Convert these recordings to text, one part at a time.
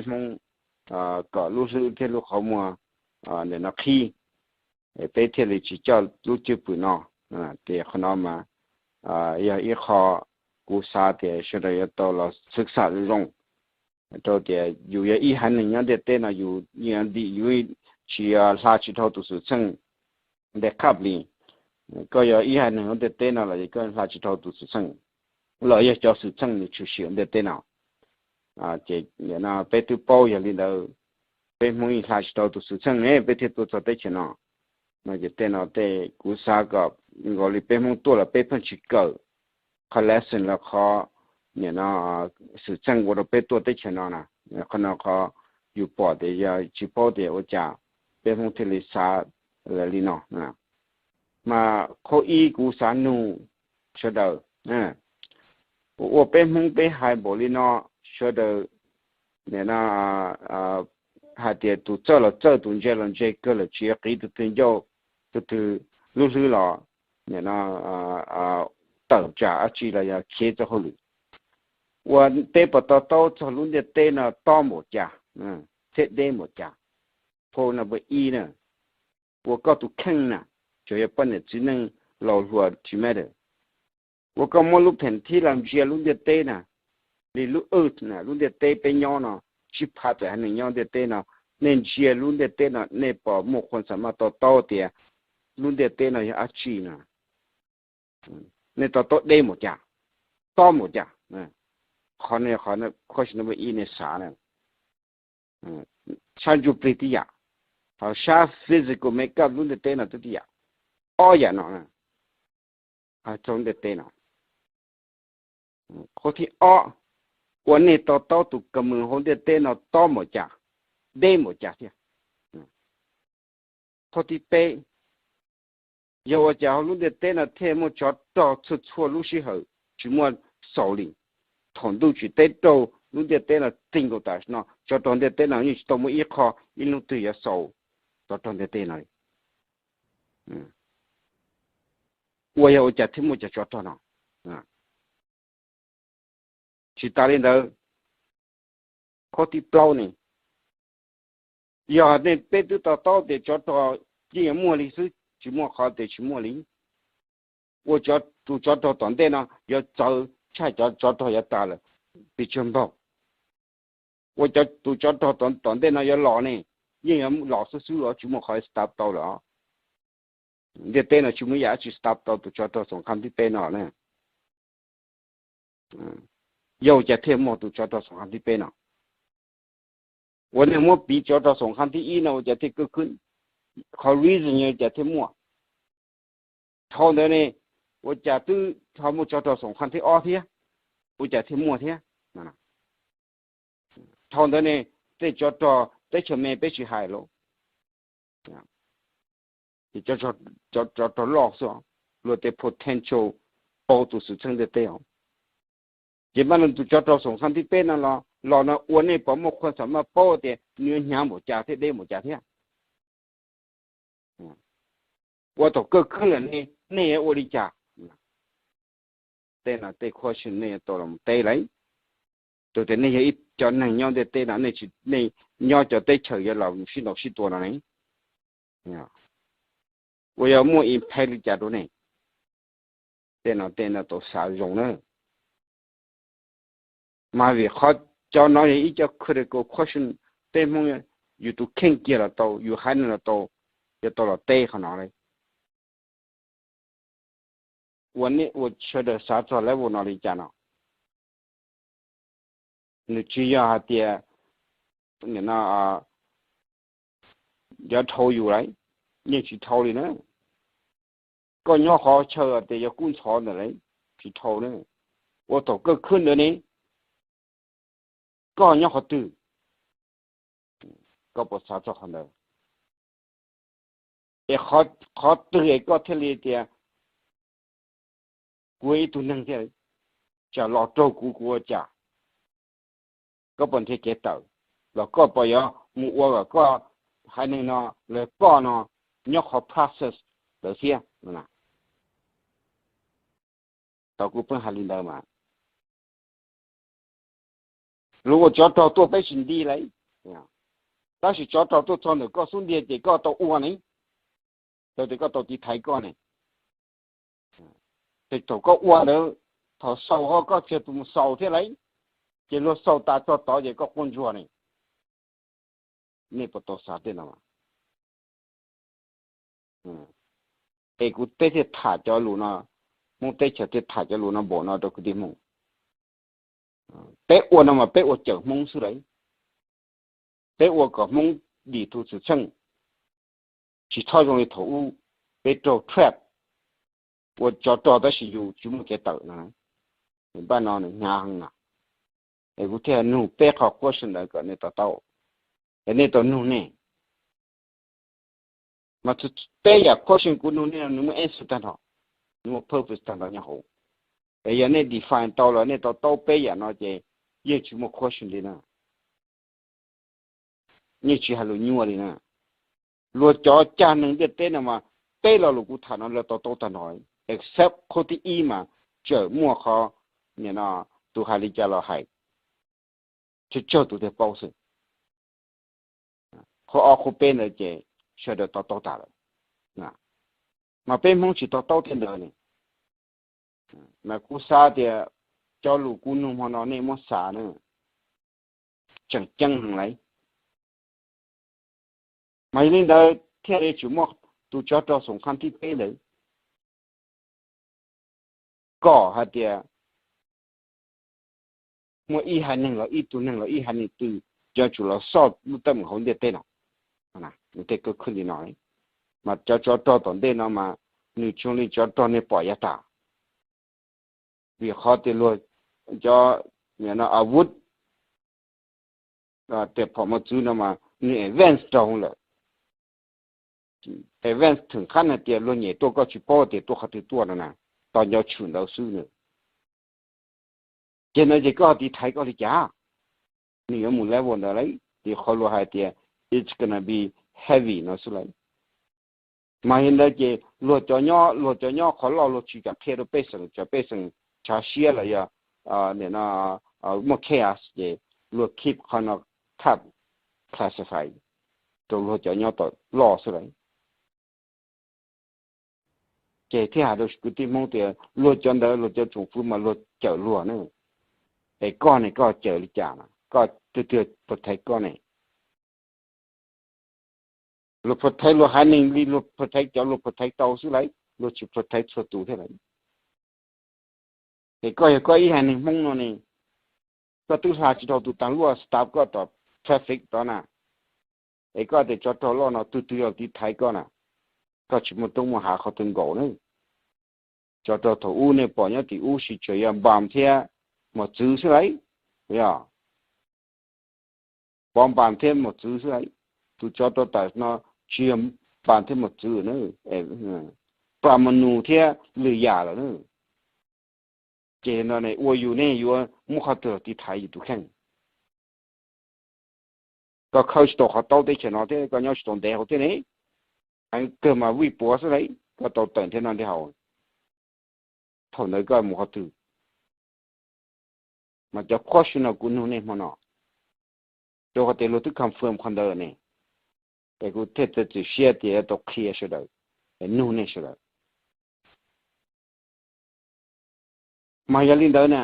Hmoob kom lub hlwb thiab lub qhov muag nim no qhib, peb thiaj li tsis coj lub cwj pwm no. Ces qhov no mas yog ib qho kuv xav tias sawv daws yuav tau los xwv xam zoo zoo, rau tias yus yog ib haiv neeg nyob ntiaj teb no yus ntim yus tsis hla tsis dhau tus xwm txheej nte qab li. Koj yog ib haiv neeg nyob ntiaj teb no los koj hla tsis dhau tus xwm txheej, los yog cov xwm txheej nws tshwm sim ntiaj teb no. Ces peb twb paub yog li ntawd, peb Hmoob yeej hla tsis dhau tus xwm txheej ne peb thiaj tuaj txog teb chaws no. No ces tej no tej kuv xav kom nkaus li peb Hmoob tuaj los peb pheej tsis kawm qhov lesson los qhov nim no xwm txheej ua rau peb tuaj teb chaws no na. Qhov no qhov yus pom tias yog tsis paub tias ua cas peb Hmoob thiaj li xav li no. Mas qhov ib kuv xav nug sawv daws, ua peb Hmoob peb hais npaum li no, sawv daws nim no hais tias tus txawj los txawj, tus ntse los ntse kawg lawm, tsis qiv tus twg ncauj, tus twg lub hlwb los nim no tawm tsam dab tsi los yog khiav txoj hauj lwm. Ua peb puas to taub txog lub ntiaj teb no tob npaum cas thiab deb npaum cas? Phau no npa ib na, ua koj tus kheej na, tsuas yog poj niam txiv neej laus hluas tsis matter. Ua koj muab lub pheem thib los ntsia lub ntiaj teb na, li lub earth na, lub ntiaj teb peb nyob no, tsib phav tawm haiv neeg nyob ntiaj teb no, nej ntsia lub ntiaj teb no nej puas muaj qhua xam maj to taub tias lub ntiaj teb no yog dab tsi no? Nej to taub deb npaum cas, tob npaum cas? Qhov no qhov qhov no npa ib nej xav na. Sab ntsuj plig tib yam, ho sab physical makeup lub ntiaj teb no twb tib yam. Ob yam no, txog lub ntiaj teb no. Qhov thib ob, ua nej to taub tus ka mws hauv ntiaj teb no tob npaum cas, deb npaum cas thiab. Qhov thib peb, yog ua cas hauv lub ntiaj teb no thiaj muaj tsov rog txhua txhua lub sij hawm tsis muaj xaus li? Thaum ntuj tsim teb raug lub ntiaj teb no txeeg nkaus tam sim no, tsov rog ntiaj teb no yeej tsis tau muaj ib qho ib hnub twg yuav xaus tsov rog ntiaj teb no li. Ua yog ua cas thiaj muaj cov tsov rog no? Tsis tas li ntawd, qhov thib plaub ne, yog nej peb twb to taub tias tsov rog yeej yuav muaj li xwb, tsis muaj qhov tias tsis muaj li. Ua tus tsov rog tom ntej no yuav txawv tshaj cov tsov rog yuav tas lawm, pes tsawg npaug. Ua tus tsov rog tom ntej no yuav los ne, yeej yuav los xwb xwb los tsis muaj qhov stop tau lawm. Ntiaj teb no tsis muaj yam dab tsi stop tau tus tsov rog xoom qhab thib peb no na. Yog ua cas thiaj muaj tus tsov rog xoom qhab thib peb no? Ua nej muab piv tsov rog xoom qhab thib ib no ua cas thiaj kawg khwb, qhov reason yog ua cas thiaj muaj? Dhau ntawd ne, ua cas twb ho muaj tsov rog xoom qhab thib ob thiab, ua cas thiaj muaj thiab? Dhau ntawd ne, tej tsov rog teb chaws me peb tsis hais los, ces tsov rog loj xwb, luag tej potential pauv tus xwm txheej ntiaj teb os. Ces mas tus tsov rog xoom qhab thib peb no los no ua nej puas muaj qhua xam maj paub tias nws yuav hnyav npaum cas thiab deb npaum cas thiab? Ua thaum kawg khwb lawm ne, nej yuav ua li cas? Tej no tej question nej yuav tau los teb lawm. Txawm tias nej yog ib cov neeg nyob ntiaj teb no, nej tsis, nej nyob cov teb chaws yuav los sib ntaus sib tua no ne, ua yuav muaj impact li cas rau nej? Tej no tej no tau xav zoo na. Mas vim qhov cov no yog ib co critical question, peb Hmoob yus tus kheej kiag los tau, yus haiv neeg los tau, yuav tau los teb qhov no li. Ua nej ua sawv daws xav txog level no li cas no? Nws tsis yog hais tias no yuav dhau yus lawm, yeej tsis dhau li na. Koj nyob qhov chaw tias yog kub ntxhov ntawm lawm, tsis dhau na. Ua thaum kawg khwb ntawd ne, koj nyob qhov twg? Koj puas xav txog qhov ntawd? Es qhov twg es koj thiaj li tias kuv ib tug neeg thiaj, tsam los raug kuv kuv ua cas? Koj puas nrhiav kev tawm, los koj puas yuav mus ua kom koj haiv neeg no, los koj no nyob qhov process lawm thiab? Tau kuv pheej hais li ntawd mas. Luag ua tsov rog tuaj peb tsis nti lawm, tab sis tsov rog tuaj txog ntawm koj xub ntiag ces koj tau ua ne, tau tias koj tau tiv thaiv koj ne. Ces thaum koj ua ntawd, thaum xaus ho koj tsis yog tus mus xaus thiab lawm, ces luag xaus tas txog tod ces koj quaj ntsuag ne. Nej puas tau xav tej no? Es kuv peb thiaj tham cov lus no, Hmoob teb chaws thiaj tham cov lus no npaum no rau kwv tij Hmoob. Peb ua no mas peb ua cawm Hmoob xwb lawm. Peb ua kom Hmoob dim tus xwm txheej, tsis txhob zoo li thaum ub peb raug trap, ua tsov rog tab sis yus tsis muaj kev tawm no. Npaj no nws hnyav heev na. Es kuv thiaj nug peb qhov question ntawd kom nej to taub, es nej tau nug nej. Mas peb yam question kuv nug nej nws muaj answer tag nrho, nws muaj purpose tag nrho nyob hauv. Es yog nej define tau los nej to taub peb yam no ces yeej tsis muaj question li na. Yeej tsis hais lus nyuaj li na. Luag cov cag neeg ntiaj teb no mas peb lo lus kuv tham no lawv to taub tag nrho, except qhov thib ib mas tseem muaj qhov, nim no tus hais li cas los hais, tsawg tsawg tus thiaj paub xwb. Qhov ob qhov peb ntawd ces sawv daws to taub tas lawm. Mas peb Hmoob tsis to taub tej ntawd ne. Mas kuv xav tias cov lus kuv nug hmo no nej muab xav na, tseem ceeb heev lawm. Mas yog li ntawd thiaj li tseem muaj tus tsov rog xoom qhov thib peb ntawd, kom hais tias muaj ib haiv neeg los ib tug neeg los ib haiv neeg twg yuav tsum los xoj lub teeb meem hauv ntiaj teb no, nws thiaj kawg khwb li no. Mas cov tsov rog tom ntej no mas nws tsis zoo li tsov rog nej pom yav tas, vim qhov tias luag cov a vuv tias phom mos txwv no mas nws advance rau lawm. Advance theem qab hais tias luag nyem tuaj koj tsis paub tias tuaj qhov twg tuaj no na, tos nco tshwm ntawd xwb na. Ces no ces koj tiv thaiv koj li cas? Nws yuav mus level ntawd lawm, vim qhov luag hais tias it's gonna be heavy no xwb lawm. Mas yog li ntawd ces luag cov nyob, luag cov nyob qhov loj luag tsis kam qhia rau pej xeem, tsam pej xeem tshav siab los yog nim no muaj chaos ces luag keep qhov no top classify rau luag cov nyob tom loj xwb lawm. Ces thiaj hais rau kwv tij Hmoob tias luag cov ntawd luag cov tsoom fwv mas luag cawm luag na. Es koj ne koj cawm li cas, koj twg twg protect koj ne? Luag protect luag haiv neeg li luag protect cov luag protect tau xwb lawm, luag tsis protect txhua tus thiab lawm. Es koj yog koj ib haiv neeg Hmoob no ne, koj twb hla tsis dhau tus tas luaj stop koj tom traffic tod na. Es koj tias tsov rog loj no twg twg yuav tiv thaiv koj na? Koj tsis muaj roob muaj hav qhov twg nkaus na. Tsov rog thaum ub nej pom nyob tim ub sis tseem yog npas thiab mos txwv xwb lawm, yog pov npas thiab mos txwv xwb lawm. Tus tsov rog tam no tsis yog npas thiab mos txwv na, plas mos nus thiab lwm yam lawm na. Ces no ua yus nej yuav muab qhov twg los tiv thaiv yus tus kheej? Koj khawb tsis tau qhov taub teb chaws no thiab koj nyob tsis tau ntev hauv thiab ne. Heev kawg mas vij puav xwb lawm koj tau tawm nrhiav noj nrhiav haus. Thaum ntawd koj mus qhov twg? Mas cov question no kuv nug nej hmo no, rau qhov tias luag twb confirm qhov ntawd ne, es kuv thiaj txiav txim siab tias yuav tau qhia sawv daws, nug nej sawv daws. Mas yog li ntawd na,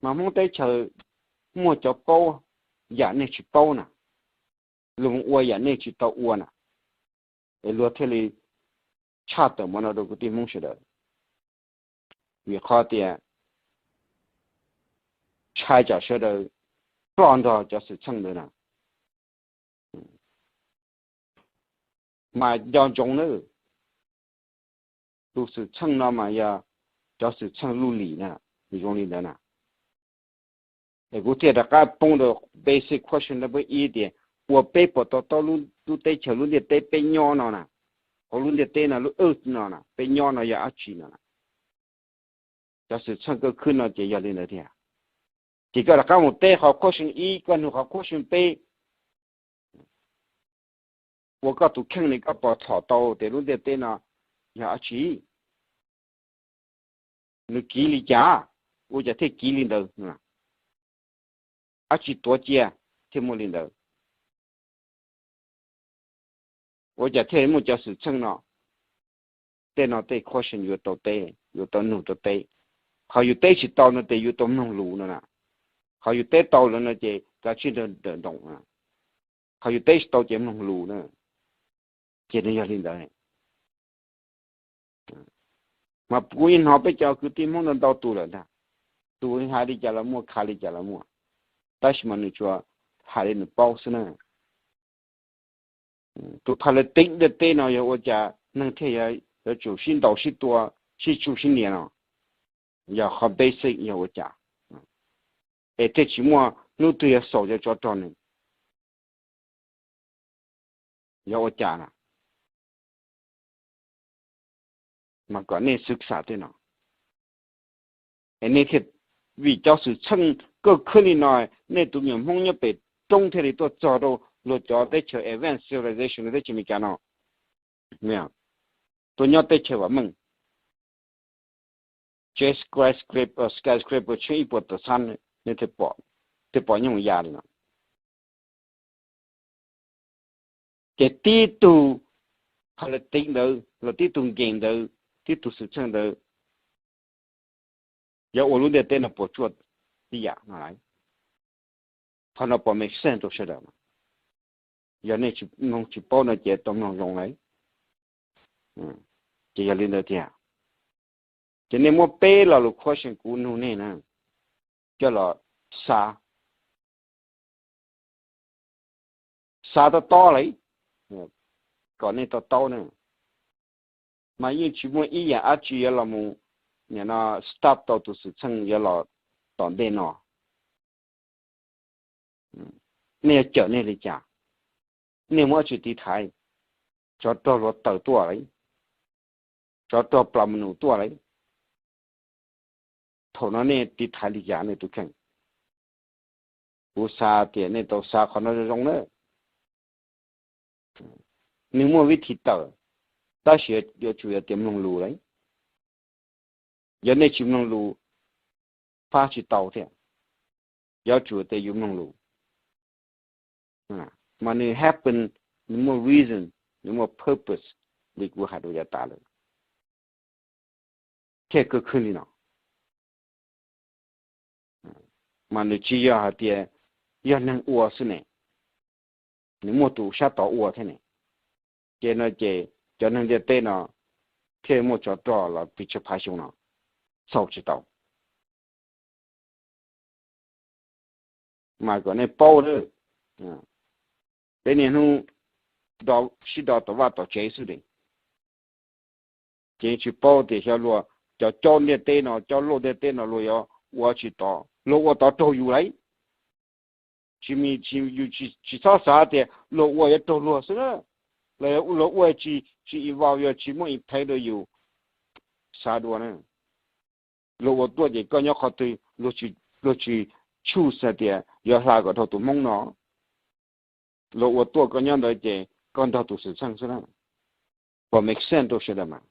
mas Hmoob teb chaws muaj cov paub yam nej tsis paub na, luag ua yam nej tsis tau ua na, es luag thiaj li tshaj tawm mus no rau kwv tij Hmoob sawv daws. Vim qhov tias ntshai tsam sawv daws ploj nrog cov xwm txheej ntawd na. Mas nco ntsoov nawb, tus xwm txheej no mas yog cov xwm txheej luj lim na, nws zoo li ntawd na. Es kuv thiaj rov qab poob rau basic question no peb ib tias, ua peb puas to taub lub teb chaws lub ntiaj teb peb nyob no na, hauv lub ntiaj teb no lub earth no na peb nyob no yog dab tsi no na? Cov xwm txheej kawg khwb no ces yog li ntawd tiag. Ces koj rov qab mus teb qhov question ib, koj nug qhov question peb, ua koj tus kheej ne koj puas txhom tau tias lub ntiaj teb no yog dab tsi? Nws kiv li cas? Ua cas thiaj kiv li ntawd? dab tsi tuav cia thiaj muaj li ntawd. Ua cas thiaj muaj cov xwm txheej no? Tej no tej question yuav tau teb, yuav tau nug rau teb. Qhov yus teb tsis tau no ces yuav tau mloog lus no na. Qhov yus teb tau lawm no ces kav tsij nrawm nroos. Qhov yus teb tsis tau ces mloog lus na. Ces nws yog li ntawd. Mas kuv yeej hnov peb cov kwv tij Hmoob ntau ntau tus lawm ntag, tus hais li cas los muaj, kha li cas los muaj, tab sis mas nws tsuas hais li nws paub xwb na. Tus pha lawv teeb ntiaj teb no yog ua cas neeg thiaj yuav tsum sib ntaus sib tua, sib tsuj sib nias no? Yog qhov basic yog ua cas? Es thiaj tsis muaj hnub twg yuav xaus cov tsov rog nws, yog ua cas na? Mas kom nej xwv xam tej no, es nej thiaj, vim cov xwm txheej kaj khwb li no, nej tus me nyuam Hmoob nyob pem roob thiaj li tuaj txog rau luag cov teb chaws advanced civilization teb chaws Amelikas no, tuaj nyob teb chaws vam meej. Tsev skyscraper, skyscraper tsheej ib puas tawm xab, nej thiaj pom nyooj ya li no. Ces tib tug pha lawv teeb ntawd los tib tug nkees ntawd, tib tug xwm txheej ntawd, yuav ua lub ntiaj teb no puas tsuaj tib yam no lawm? Qhov no puas make sense rau sawv daws? Yog nej tsis mloog tsis paub no ces tau mloog zoo lawm. Ces yog li ntawd tiag, ces nej muab peb lo lus question kuv nug nej na, coj los xav, xav tob tob lawm, kom nej to taub na. Mas yeej tsis muaj ib yam dab tsi yuav los mus, nim no, stop tau tus xwm txheej yuav los tom ntej no. Nej yuav cawm nej li cas? Nej muaj dab tsi tiv thaiv? Tsov rog luav taws tuaj lawm, tsov rog plas mas num tuaj lawm. Thaum no nej tiv thaiv li cas nej tus kheej? Kuv xav tias nej tau xav qhov no zoo zoo na. Nws muaj vib thi tawm, tab sis yuav tsum yog tias mloog lus lawm. Yog nej tsis mloog lus, pab tsis tau thiab. Yuav tsum tias yus mloog lus, mas nws happen, nws muaj reason, nws muaj purpose li kuv hais rau yav tas lawm, thiaj kaj khwb li no. Mas nws tsis yog hais tias yog neeg ua xwb ne, nws muaj tus sab tod ua thiab ne. Ces no ces cov neeg ntiaj teb no thiaj muaj tsov rog los pes tsawg phav xyoo no xauj tsis tau. Mas kom nej paub, peb niaj hnub sib do tom vaj tom tsev xwb ne, ces tsis paub tias xyov luag cov caub ntiaj teb no, cov loj ntiaj teb no luag yuav ua tsis tod, luag ua tod raug yus lawm. Tsis, yus tsis txhob xav tias luag ua yuav raug luag xwb na, los yog luag ua tsis, tsis evolve, yog tsis muaj impact rau yus, xav dua na. Luag ua tuaj ces koj nyob qhov twg, luag tsis choose hais tias yuav hla kom dhau tus Hmoob no. Luag ua tuaj koj nyob ntawd ces koj nrog tus xwm txheej xwb na. Puas make sense rau sawv daws mas?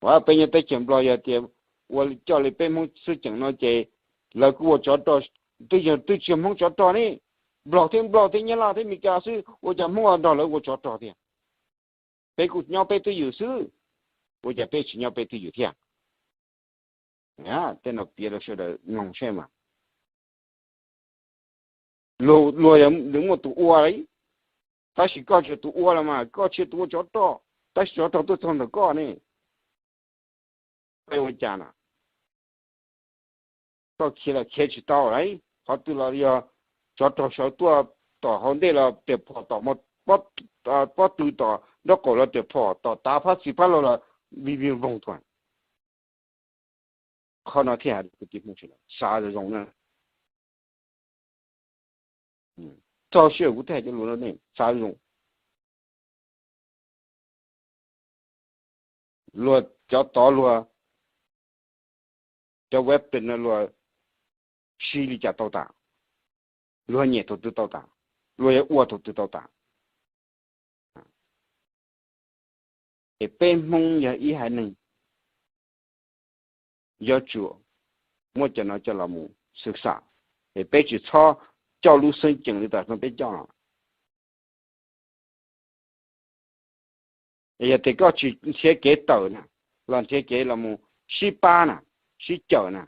Ua peb nyob teb chaws Nplog yog tias ua coj li peb Hmoob xwb ceem no ces lawv kuj ua tsov rog, twb yog twb tsis yog Hmoob tsov rog ne, Nplog thiab Nplog thiab Nyab Laj thiab Meskas xwb, ua cas Hmoob nrog lawv ua tsov rog thiab? Peb kuj nyob peb twj ywm xwb, ua cas peb tsis nyob peb twj ywm thiab? Tej no piav rau sawv daws mloog seb mas. Luag, luag yog nws muaj tus ua lawm, tab sis koj tsis yog tus ua los mas, koj tsis yog tus ua tsov rog, tab sis tsov rog tuaj txog ntawm koj ne. Ua cas na? Koj khiav los khiav tsis tau lawm, qhov twg los yog tsov rog sawv tuaj tom hauv ntej los riam phom tom, pob tw tom nraub qaum los riam phom tom tav phab txi phab laug los vij vij voog tuaj. Qhov no thiaj hais kwv tij Hmoob sawv daws xav zoo zoo na. Txog sij hawm kuv thiaj hais cov lus no nej xav zoo. Luag cov tod luag, cov weapon no luag siv li cas tau tas, luag nyem thaum twg tau tas, luag yuav ua thaum twg tau tas. Es peb Hmoob yog ib haiv neeg yuav tsum muab cov no coj los mus xwv xam. Es peb tsis txhob coj lub xeeb ceem li tam sim no peb coj no. Yog tias koj tsis nrhiav kev tawm na, los nrhiav kev los mus sib pab na, sib cawm na,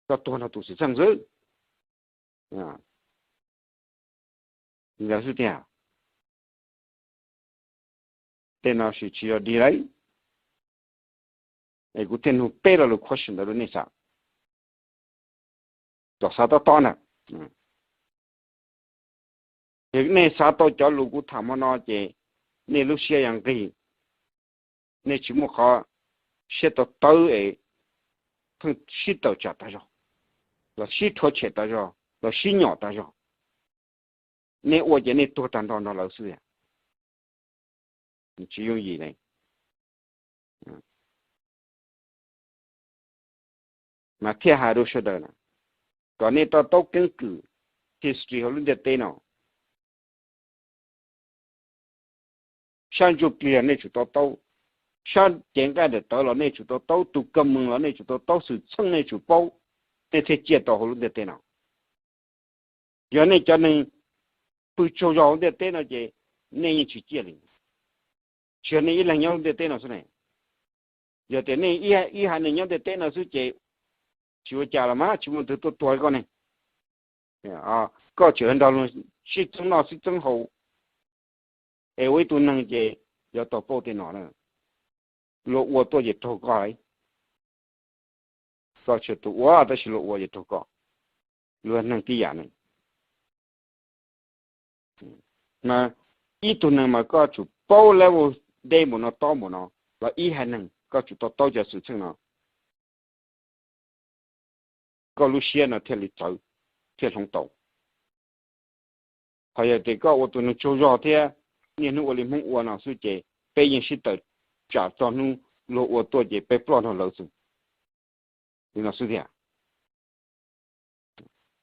koj tuag nrog tus xwm txheej xwb. Xwb tiag. Tej no sis tsis yog delay. Es kuv thiaj nug peb lo lus question ntawd rau nej xav, kom xav tob tob ntag. Yog nej xav tau cov lus kuv tham hmo no ces nej lub siab yuav nqig, nej tsis muaj qhov siab tau tawb es pheej sib tawm tsam tas zog, los sib rhuav tshem tas zog, los sib nyom tas zog. Nej ua ces nej tuag tag nrho nrog lawv xwb. Tsis yooj yim ne. Mas thiaj hais rau sawv daws na, kom nej to taub keeb kwm history hauv lub ntiaj teb no. Sab ntsuj plig los nej tsum to taub, sab cev nqaij daim tawv los nej tsum to taub, tus kawg mees los nej tsum to taub, xwm txheej nej tsum paub, nej thiaj ciaj tau hauv lub ntiaj teb no. Yog nej cov neeg pw tsaug zog hauv ntiaj teb no ces nej yeej tsis ciaj li. Tsis yog nej ib leeg nyob lub ntiaj teb no xwb ne. Yog tias nej ib haiv neeg nyob ntiaj teb no xwb ces tsis ua cas los mas tsis muaj leej twg tuaj tuag koj ne. Koj tseem nrog luag sib txeeb noj sib txeeb haus, es ua ib tug neeg ces yuav tau paub tej no na. Luag ua tuaj ces raug koj. Koj tsis yog tus ua tab sis luag ua ces raug koj. Luag neeg tib yam ne. Mas ib tug neeg mas koj tsum paub level deb npaum no tob npaum no, los ib haiv neeg koj tsum to taub cov xwm txheej no, koj lub siab no thiaj li txawv, thiaj hloov tau. Ho yog tias koj ua tus neeg tsaug zog thiab niaj hnub ua li Hmoob ua no xwb ces peb yeej sib tawm tsam txog hnub luag ua tuaj ces peb ploj nrog lawv xwb. Li no xwb tiag.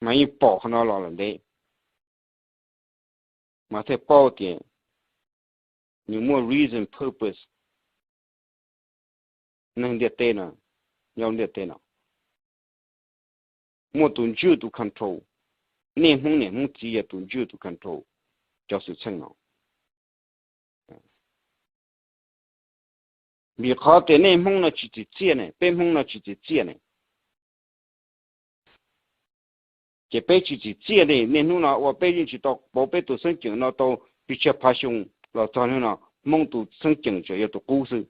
Mas yeej pom qhov no los lawm ntev, mas thiaj paub tias nws muaj reason purpose. Neeg ntiaj teb no, nyob ntiaj teb no, muaj tus ntswj tus control. Nej Hmoob niam Hmoob txiv yog tus ntswj tus control cov xwm txheej no. Vim qhov tias nej Hmoob no tsis txim txiaj ne, peb Hmoob no tsis txim txiaj ne, ces peb tsis txim txiaj li. Niaj hnub no uas peb yeej tsis tau pauv peb tus xeeb ceem no tau pes tsawg phav xyoo los txog hnub no, Hmoob tus xeeb ceem tseem yog tus qub xwb.